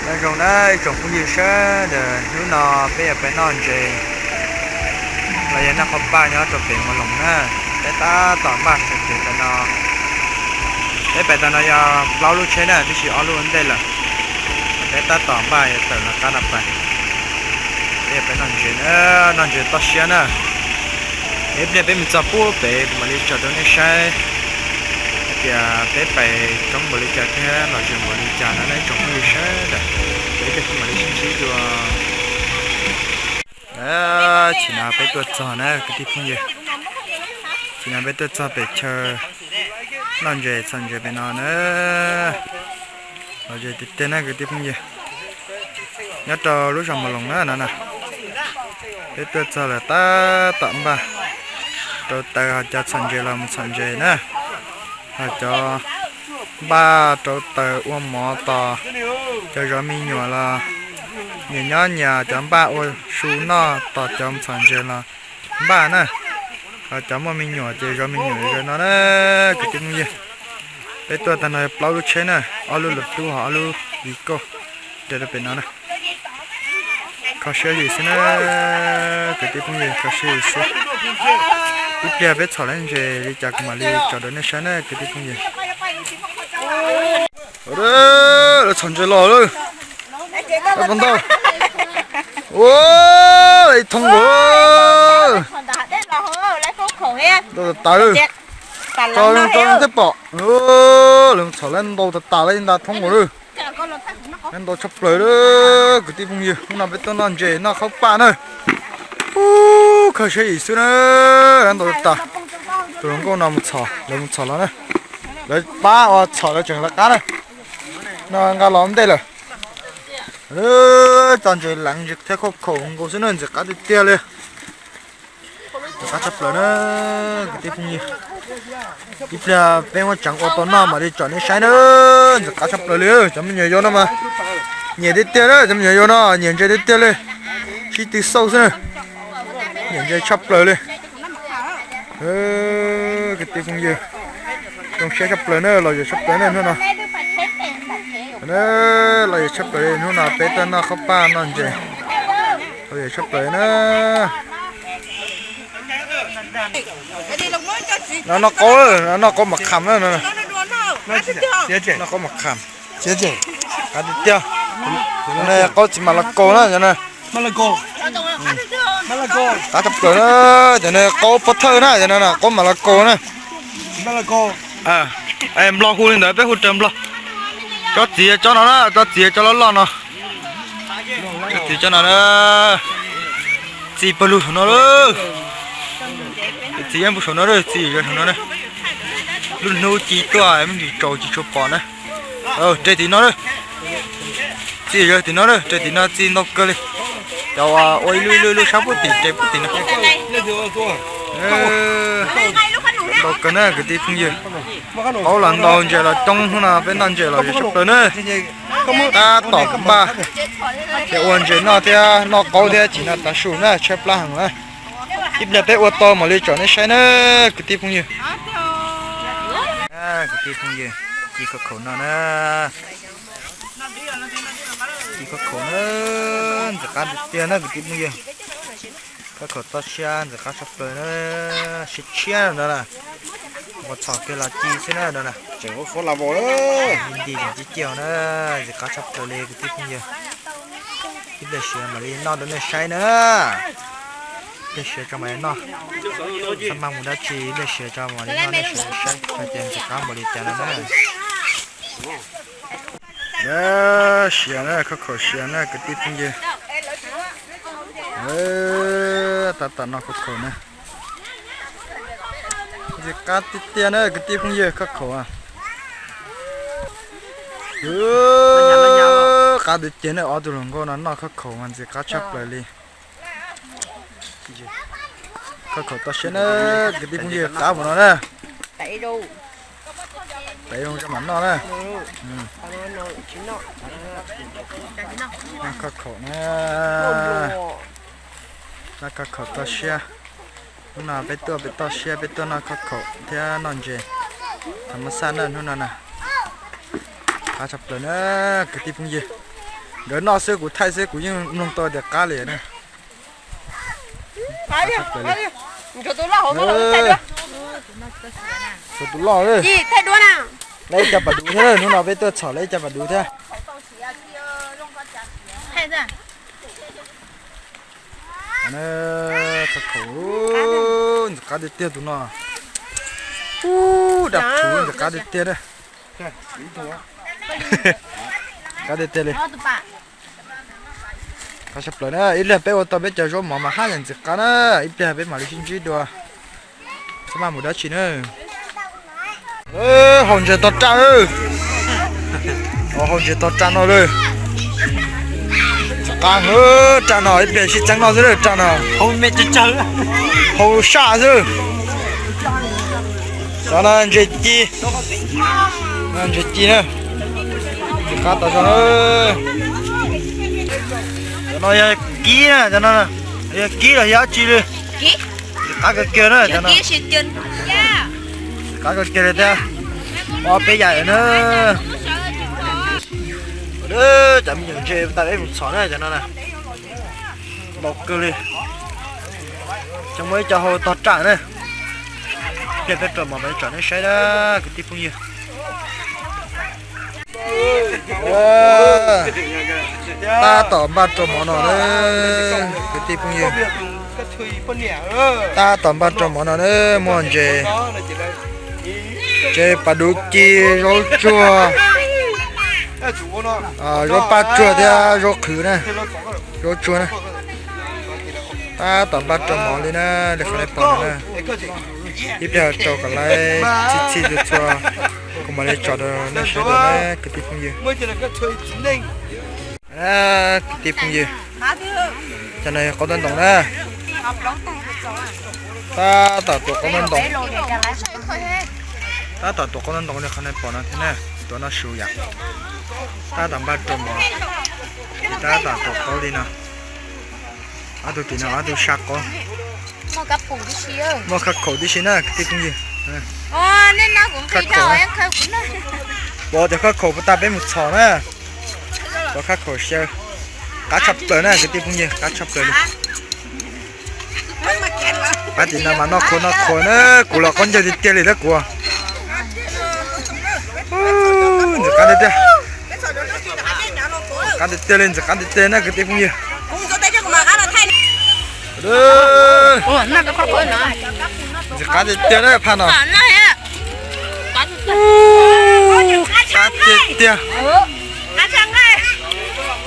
Nyob zoo na ib tsoom phooj ywg sawv daws, hnub no peb yuav pais noj ntses los yog noj qhauv paj nyob rau pem Mos Loos na. Peb tab tom npaj txhom ntses ntawm no. Peb pais tau no yog plaub lub tsheb na, tab sis ob lub ua ntej lawm. Peb tab tom npaj yuav tawm los qab no pais. Peb yuav pais noj ntses na, noj ntses toj siab na. Ib pliag peb mus txog pub pem kuv mam li tso rau nej saib hais tias peb pais coob npaum li cas thiab los zoo npaum li cas no na ib tsoom phooj ywg sawv daws. Ces ib pliag kuv mam li sib ntsib dua. Chim no peb tuaj txog na kwv tij phooj ywg. Chim no peb tuaj txog pem chaw noj ntses txhom ntses pem no na. Los ze tiag tiag na kwv tij phooj ywg. Nyob rau lub zos Mos Loos na no na. Peb tuaj txog lawm tab tom npaj rau taws, ho cov txhom ntses los mus txhom ntses na. Ho cov npaj rau taws ua mov tos cov zov me nyuam los nyias nyob nyias, cov npaj ua su noj tos cov mus txhom ntses los npaj na. Ho cov muaj me nyuam ces zov me nyuam zov no na kwv tij phooj ywg. Peb tuaj tag no plaub lub tsheb na, ob lub lus tub ho ob lub viv kauj, nres rau pem no na. Kho siab yim xwb na kwv tij phooj ywg, kho siab yim xwb. Ib pliag peb txhom lawm ntses li cas kuv mam li tso rau nej saib na kwv tij phooj ywg. Lawv txhom ntses los lawm. Ntau, ua ib thoob nkaus. Ntau tas tas, tso tso thiab pom. Lawv txhom lawm ntau tas tas li nta thoob nkaus lawm. Ntau tshaj plaws lawm kwv tij phooj ywg, hnub no peb tuaj noj ntses noj qhauv paj na. Ub, kho siab yim xwb na, ntau tas tas. Tus hluas nkauj no mus txhom, lawv mus txhom los na. Lawv pab ua txhom lawv tseem lawv qab na. No nqa los ntej lawm. Tso ntses leev ntses thiab khaub khaum nkaus xwb na, ntxim qab tiag tiag li. Ntxim qab tshaj plaws na kwv tij phooj ywg. Ib pliag peb muab tseev ua tau noj mam li tsom nej saib na. Ntxim qab tshaj plaws li, cov me nyuam yaus no mas nyiam tiag tiag na, cov me nyuam yaus no nyiam ntses tiag tiag li. Sib tw xauj xwb na. Nyiam ntses tshaj plaws li. Kwv tij phooj ywg, zoo siab tshaj plaws na, lom zem tshaj plaws na hnub no. Lom zem tshaj plaws li, hnub no peb tuaj noj qhauv paj noj ntses. Lom zem tshaj plaws na. Noj qaub, noj qaub mas kham na. Noj qaub mas kham. Qab tiag tiag. Qaub txiv mas los kaus na cov na. Qab tshaj plaws na, cov na qaub pob thawj na, cov na qaub mas los kaus na. Nplog hu li ntawd peb hu raws Nplog. Tsob txiv tsob no na, tsob txiv tsob loj loj no. Tsob txiv tsob no na. Txiv pawg lug saum no lawm. Txiv yeej pug saum no, txiv yawg saum no na. Lub hnub ci tuaj me ntsis tsaus tsis tshua pom na. Rau tim no na. Txiv yawg tim no na, rau tim no txiv ntau kawg li. Cov ua ib lub ib lub ib lub sab puag tim rau puag tim no. Ntau kawg na kwv tij phooj ywg. Qaub los ntau ntses los coob, hnub no peb noj ntses los zem tshaj plaws na. Tab tom npaj, ces ua ntses noj thiab noj qaub thiab chim no tav su na, tshaib plab heev na. Ib pliag peb ua tau mam li tsom nej saib na kwv tij phooj ywg. Kwv tij phooj ywg, ci khauv khaum no na. Ci khauv khaum na, ntxim qab tiag tiag na kwv tij phooj ywg. Khauv khaum toj siab ntxim qab tshaj plaws na, siab tshiab no na. Ua txhom kiag los ci xwb na no na. Tseem ua qhuav las vau, nti nti tseem ci ciaj na, ntxim qab tshaj plaws li kwv tij phooj ywg. Ib pliag siav mam li noj rau nej saib na. Ib pliag siav tso mam li noj. Xab maj mus dab tsi, ib pliag siav tso mam li noj nej saib hais tias ntxim qab npaum li cas no na. Siav na, khauv khaum siav na kwv tij phooj ywg. Tab tom noj khauv khaum na. Ntxim qab tiag tiag na kwv tij phooj ywg, khauv khaum. Qab tiag tiag na, ob tug hluas nkauj no noj khauv khaum mas ntxim qab tshaj plaws li. Khauv khaum toj siab na, kwv tij phooj ywg, qab mus no na. Peb zoo tso mam noj na. Noj khauv khaum na. Noj khauv khaum toj siab. Hnub no peb tuaj pem toj siab, peb tuaj noj khauv khaum thiab noj ntses. Tham mas xaj na hnub no na. Qab tshaj plaws na kwv tij phooj ywg. Nkawd noj xwb kuv thaij xwb kuv yeej mloog tau tias qab li na. Tus loj, lawv ib co pas duv thiab, hnub no peb tuaj txhom lawv ib co pas duv thiab. Ntxim qab tiag tiag tus no. Ub, dab tshauv ntxim qab tiag tiag. Qab tiag tiag li. Qab tshaj plaws na, ib pliag peb ua tau peb cov zaub mov mas haj yam ntxim qab na, ib pliag peb mam li sib ntsib dua. Txhob maj mus dab tsi na. Haus ntses tog raj, haus ntses tog raj no lawm. Ntxim qab, raj no ib pliag sib txeeb noj xwb raj no. Haus saj xwb. Cov no ntses ci, ntses ci na. Ntxim qab tau zoo. Cov no yog kib na, cov no yog kib los yog dab tsi li. Ntxim qab kawg kiag na cov no. Ntxim qab kawg kiag li thiab. Ob peb yam na. Cov me nyuam ntses tas peb mus txhom na cov no na. Npaum kawg li. Cov muaj ib co hau tog raj na. Pliag peb rau mov peb tsom nej saib na kwv tij phooj ywg. Tab tom npaj rau mov no na kwv tij phooj ywg. Tab tom npaj rau mov no na, muaj ntses, ntses pas duv ci, zaub tsuag, zaub paj tsuag thiab zaub qhwv na, zaub tsuag na. Tab tom npaj rau mov li na, li qhov nej pom no na. Ib pliag rau kom lawv txhij txhij txhua txhua, kuv mam li tsom rau nej saib dua na kwv tij phooj ywg. Kwv tij phooj ywg, cov no yog qaub tab ntoos na. Tab tom tuav qaub tab ntoos. Tab tom tuav qaub tab ntoos li qhov nej pom no thiab na, tuav noj su yom. Tab tom npaj rau mov, tab tom tuav qaub li no. Ob tug tim no ob tug saj qaub. Muaj khab khaum tib si na kwv tij phooj ywg. Khab khaum, pov cov khab khaum puas tas peb mus txhom na. Pov khab khaum xyaw. Qab tshaj plaws na kwv tij phooj ywg, qab tshaj plaws li. Pab tim no mas noj qhuav noj qhuav na, kuv los qaub ncaug tiag tiag li tab kuv. Ntxim qab tiag tiag. Qab tiag tiag li, ntxim qab tiag tiag na kwv tij phooj ywg. Ntxim qab tiag tiag na phaj no. Qab tiag tiag.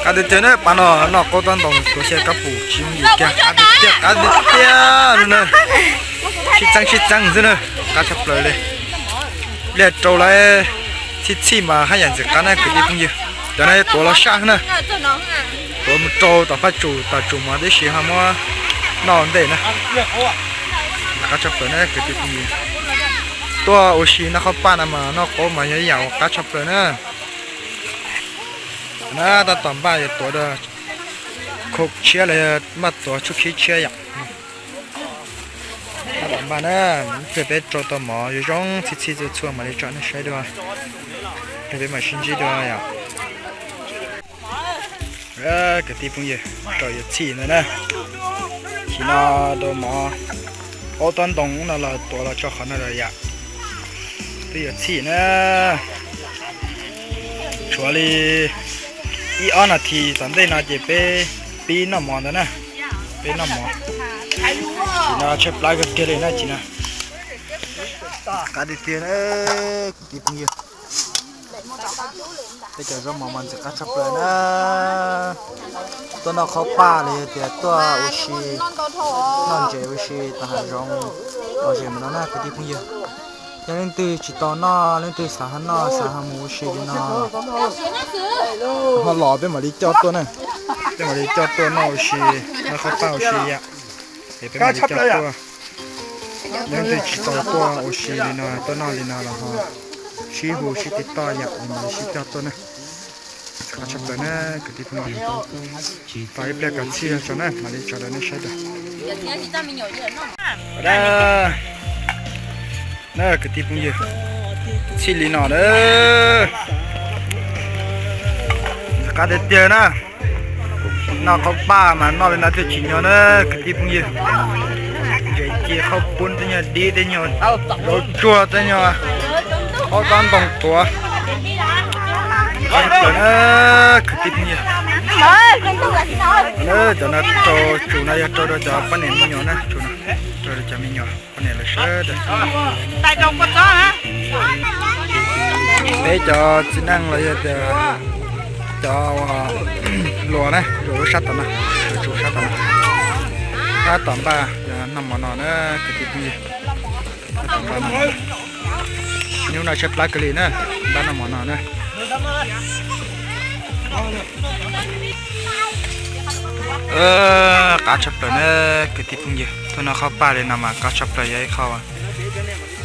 Qab tiag tiag na, pab no noj qaub tab ntoos tuav xyaw kab pum tsis yooj yim kiag, qab tiag tiag, qab tiag tiag na. Sib txeeb sib txeeb xwb na, qab tshaj plaws li. Pliag rau lawv txhij txhij mas haj yam ntxim qab na kwv tij phooj ywg. Cov no tuav los saj na, tuav mus rau tom phaj tsum, tom tsum mov tib si ho muab noj ntej na. Qab tshaj plaws na kwv tij phooj ywg. Tuaj ua si noj qhaub paj no mas noj qaub mas yog ib yam uas qab tshaj plaws na. Na tab tom npaj yuav tuav khau tshiab los yog npaj tuav tshuaj khib tshiab yom. Tab tom npaj na, ib pliag peb rau tau mov zoo zoo txhij txhij txhua txhua mam li tsom nej saib dua. Ib pliag peb mam sib ntsib dua yom. Kwv tij phooj ywg, rau yuav txhij ntawd na. Tam sim no rau mov qaub tab ntoos no los tuav los tso qhov no lawm yom. Twb yuav txhij na. Tshuav li ib ob nas this tom ntej no ces peb pib noj mov ntawd na. Peb noj mov. Tam sim no tshaib plab kawg kiag li na tam sim no. Qab tiag tiag na kwv tij phooj ywg. Peb cov zaub mov mas ntxim qab tshaj plaws na. Tuaj noj qhaub paj los yog tias tuaj ua si, noj ntses ua si tom hav zoov lom zem mus no na kwv tij phooj ywg. Yog leej twg tsis tau noj, leej twg xav ho noj xav ho mus ua si li no, ho los peb mam li coj tuaj na. Peb mam li coj tuaj noj ua si, noj qhaub paj ua si yom. Es peb mam li coj tuaj. Yog leej twg tsis tau tuaj ua si li no, tuaj noj li no los ho sib hu sib tiv toj yom, es mam li sib coj tuaj na. Qab tshaj plaws na kwv tij phooj ywg. Tos ib pliag kom txhij tso na mam li tso rau nej saib dua. Na kwv tij phooj ywg, txhij li no na. Ntxim qab tiag tiag na. Noj qhaub paj mas noj li no thiaj tsim nyog na kwv tij phooj ywg. Ntses ci, qhaub poob tej nyuag dib tej nyuag, zaub tsuag tej nyuag, ob kab ntoo tuav. Qab tshaj plaws na kwv tij phooj ywg. Cov no rau, tsum no yog rau rau cov poj niam me nyuam na, tsum no rau rau cov me nyuam poj niam lawv sawv daws. Peb cov txiv neej los yog tias cov luas na, luas lub sab tom no, tsum sab tom no, sab tom npaj noj mov no na kwv tij phooj ywg. Hnub no tshaib plab kawg li na, npaj noj mov no na. Qab tshaj plaws na kwv tij phooj ywg, tuaj noj qhaub paj li no mas qab tshaj plaws, yog ib qho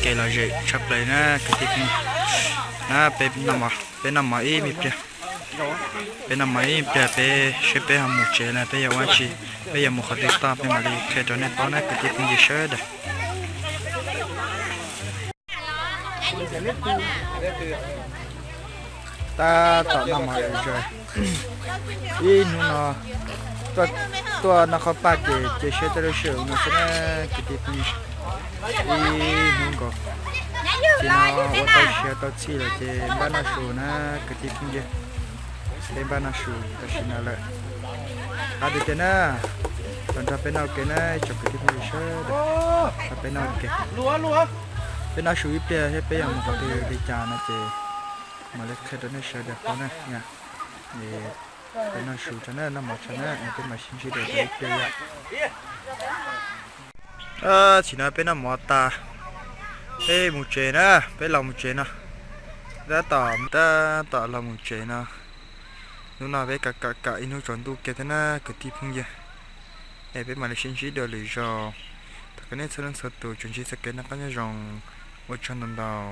kev lom zem tshaj plaws na kwv tij phooj ywg. Na peb noj mov ib me pliag, peb noj mov ib me pliag peb seb peb ho mus tsev na peb yuav ua dab tsi, peb yuav mus qhov twg toj peb mam li qhia rau nej paub na kwv tij phooj ywg sawv daws. Tab tom noj mov zom zaws, ib hnub no tuaj noj qhaub paj ces cia siab tuaj lub sij hawm no xwb na kwv tij phooj ywg. Ib hnub nkaus, tsis no ua tau siav tau txhij lawm ces npaj noj su na kwv tij phooj ywg. Peb npaj noj su tam sim no lawm. Qab tiag tiag na, los nrog peb noj ua ke na ib tsoom kwv tij phooj ywg sawv daws, nrog peb noj ua ke. Peb noj su ib pliag thiab peb yuav mus qhov twg li cas no ces mam li qhia rau nej sawv daws paub na. Peb noj su tso na, noj mov tso na, peb mam sib ntsib dua ib pliag yom. Tam sim no peb noj mov tas, peb mus tsev na, peb los mus tsev no. Tab tom, tab tom los mus tsev no. Hnub no peb kam kam kam ib hnub tsaus ntuj kiag thiab na kwv tij phooj ywg. Es peb mam li sib ntsib dua lwm zaus. Thov kom nej txhua leej txhua tus tsuas ntsib txoj kev noj qab nyob zoo. Ua tsaug ntau ntau.